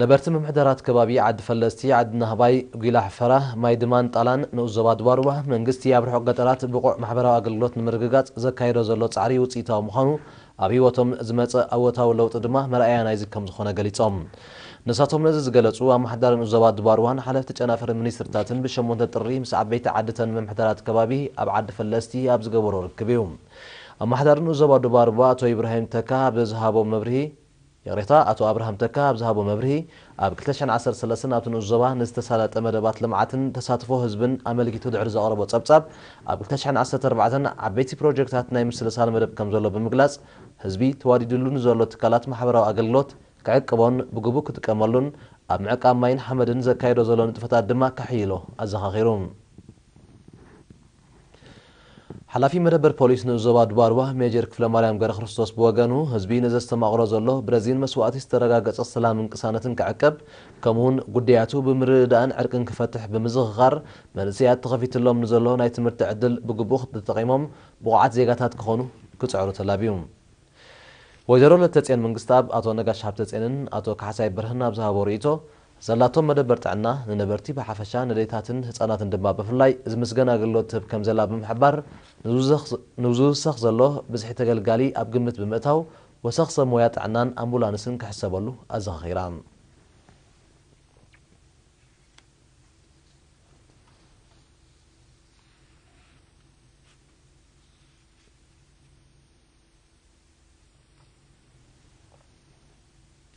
ነበርቲ ምምሕዳራት ከባቢ ዓዲ ፈለስቲ፣ ዓዲ ናህባይ፣ ጒላ ሕፈራ፣ ማይ ድማን ጣላን ንኡስ ዞባ ድባሩባ መንግስቲ ኣብ ርሑቕ ገጠራት ብቑዕ ማሕበራዊ ኣገልግሎት ንምርግጋጽ ዘካየዶ ዘሎ ጻዕሪ ውጽኢታዊ ምዃኑ፣ ኣብ ህይወቶም ዝመጸ ኣወታዊ ለውጢ ድማ መርኣያ ናይዚ ከም ዝኾነ ገሊጾም። ንሳቶም ነዚ ዝገለጹ ኣመሓዳሪ ንኡስ ዞባ ድባሩባን ሓለፍቲ ጨናፍር ሚኒስትርታትን ብሸሞንተ ጥሪ ምስ ዓበይቲ ዓድተን ምምሕዳራት ከባቢ ኣብ ዓዲ ፈለስቲ ኣብ ዝገበሮ ርክብ እዩ። ኣመሓዳሪ ንኡስ ዞባ ድባሩባ ኣቶ ኢብራሂም ተካ ኣብ ዝሃቦ መብርሂ ይቕሬታ፣ ኣቶ ኣብርሃም ተካ ኣብ ዝሃቦ መብርሂ፣ ኣብ ክልተ ሽሕን ዓሰርተ ሰለስተን ኣብቲ ንኡስ ዞባ ንዝተሳለጠ መደባት ልምዓትን ተሳትፎ ህዝብን ኣመልኪቱ ድሕሪ ዘቕረቦ ጸብጻብ፣ ኣብ ክልተ ሽሕን ዓሰርተ ኣርባዕተን ዓበይቲ ፕሮጀክታት ናይ ምስልሳል መደብ ከም ዘሎ ብምግላጽ፣ ህዝቢ ተዋዲድሉ ንዘሎ ትካላት ማሕበራዊ ኣገልግሎት ክዕቅቦን ብግቡእ ክጥቀመሉን ኣብ ምዕቃብ ማይን ሓመድን ዘካየዶ ዘሎ ንጥፈታት ድማ ከሕይሎ ኣዘኻኺሩ። ሓላፊ መደበር ፖሊስ ንኡስ ዞባ ድባርዋ ሜጀር ክፍለ ማርያም ገረ ክርስቶስ ብወገኑ፣ ህዝቢ ንዘስተማቕሮ ዘሎ ብረዚን መስዋእቲ ዝተረጋገጸ ሰላምን ቅሳነትን ክዕቀብ፣ ከምኡውን ጉዳያቱ ብምርድዳእን ዕርቅን ክፈትሕ ብምዝኽኻር፣ መንእሰያት ተኸፊትሎም ንዘሎ ናይ ትምህርቲ ዕድል ብግቡእ ተጠቒሞም ብቑዓት ዜጋታት ክኾኑ ክጽዕሩ ተላብዩ። ወይዘሮ ለተጽዮን መንግስተኣብ፣ ኣቶ ነጋሽ ሃብተጽዮንን ኣቶ ካሕሳይ በርህን ኣብ ዝሃቦ ርእይቶ፣ ዘላቶም መደበር ጥዕና ንነበርቲ ብሓፈሻ፣ ንደይታትን ህጻናትን ድማ ብፍላይ ዝምስገን ኣገልግሎት ትህብ ከም ዘላ ብምሕባር፣ ንዝውሰኽ፣ ንዝውሰኽ ዘሎ ብዝሒ ተገልጋሊ ኣብ ግምት ብምእታው፣ ወሰኽ ሰብ ሞያ ጥዕናን ኣምቡላንስን ክሕሰበሉ ኣዘኻኺራ።